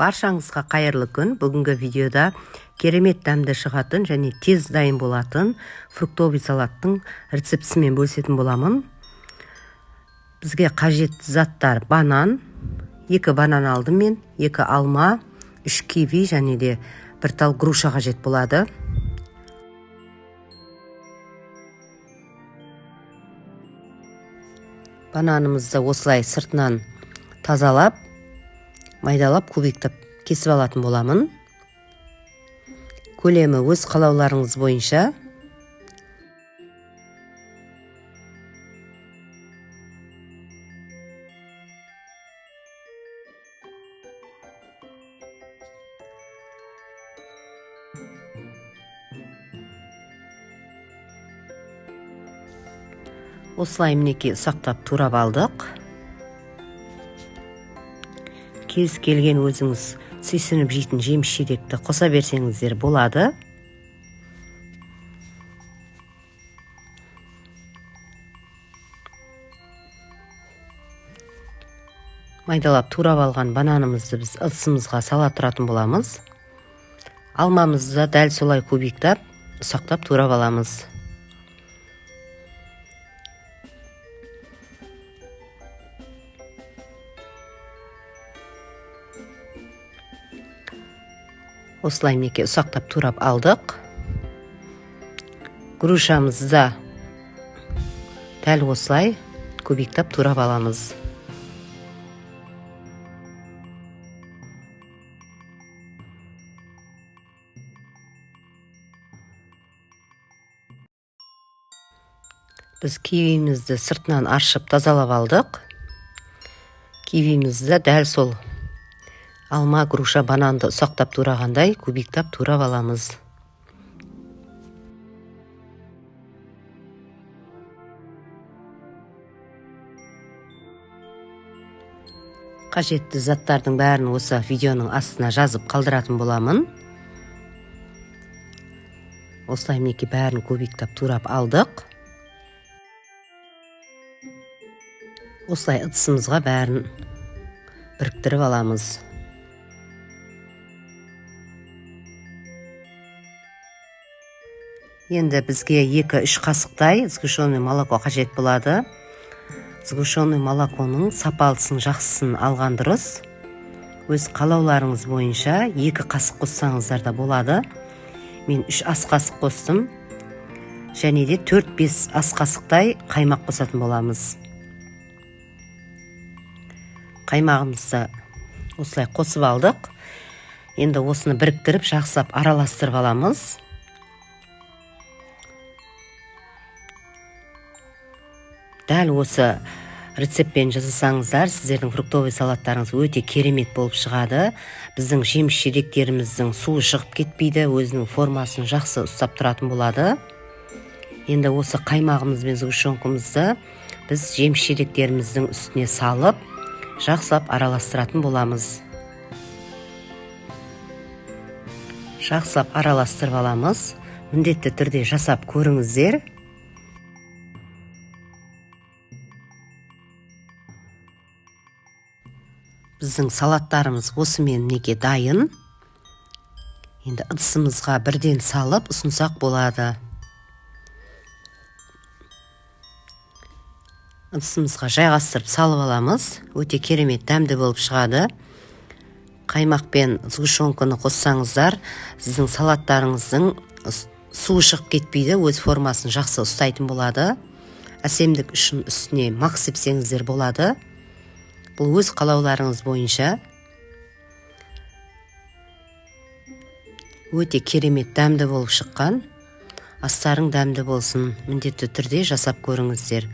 Баршаңызға қайырлы күн. Бүгінгі видеода керемет дәмді шығатын және тез дайын болатын фруктовый салаттың рецептісімен бөлісетін боламын. Бізге қажетті заттар: банан, 2 банан алдым мен, 2 алма, 3 киви және де 1 тал груша қажет болады. Бананымызды осылай сыртынан тазалап, майдалап, кубиктеп кесіп алатын боламын. Көлемі өз қалауларыңыз бойынша. Осылай мінекей ұсақтап турап алдық. Кез келген өзіңіз сүйсініп жейтін жеміс жидекті қоса берсеңіздер болады. Майдалап турап алған бананымызды біз ыдысымызға сала тұратын боламыз. Алмамызды да дәл солай кубиктап, ұсақтап турап аламыз. Осылай мінекей ұсақтап турап алдық. Грушамызды да дәл осылай кубиктап турап аламыз. Біз кивимізді сыртынан аршып тазалап алдық. Кивимізді дәл сол алма, груша, бананды ұсақтап турағандай кубиктап турап аламыз. Қажетті заттардың бәрін осы видеоның астына жазып қалдыратын боламын. Осылай мінекей бәрін кубиктап турап алдық. Осылай ыдысымызға бәрін біріктіріп аламыз. Енді бізге 2-3 қасықтай сгущенный молоко қажет болады. Сгущенный молоконың сапалысын, жақсысын алған дұрыс. Өз қалауларыңыз бойынша 2 қасық қоссаңыздар да болады. Мен 3 ас қасық қостым. Және де 4-5 ас қасықтай қаймақ қосатын боламыз. Қаймағымызды осылай қосып алдық. Енді осыны біріктіріп жақсылап араластырып аламыз. Дәл осы рецептпен жасасаңыздар, сіздердің фруктовый салаттарыңыз өте керемет болып шығады. Біздің жеміс жидектеріміздің суы шығып кетпейді, өзінің формасын жақсы ұстап тұратын болады. Енді осы қаймағымыз бен сгущенкамызды біз жеміс жидектеріміздің үстіне салып, жақсылап араластыратын боламыз. Жақсылап араластырып аламыз. Міндетті түрде жасап көріңіздер. Біздің салаттарымыз осымен мінекей дайын. Енді ыдысымызға бірден салып ұсынсақ болады. Ыдысымызға жайғастырып салып аламыз. Өте керемет дәмді болып шығады. Қаймақ пен сгущенканы қоссаңыздар, сіздің салаттарыңыздың суы шығып кетпейді, өз формасын жақсы ұстайтын болады. Әсемдік үшін үстіне мақ сепсеңіздер болады. Бұл өз қалауларыңыз бойынша. Өте керемет дәмді болып шыққан. Астарың дәмді болсын. Міндетті түрде жасап көріңіздер.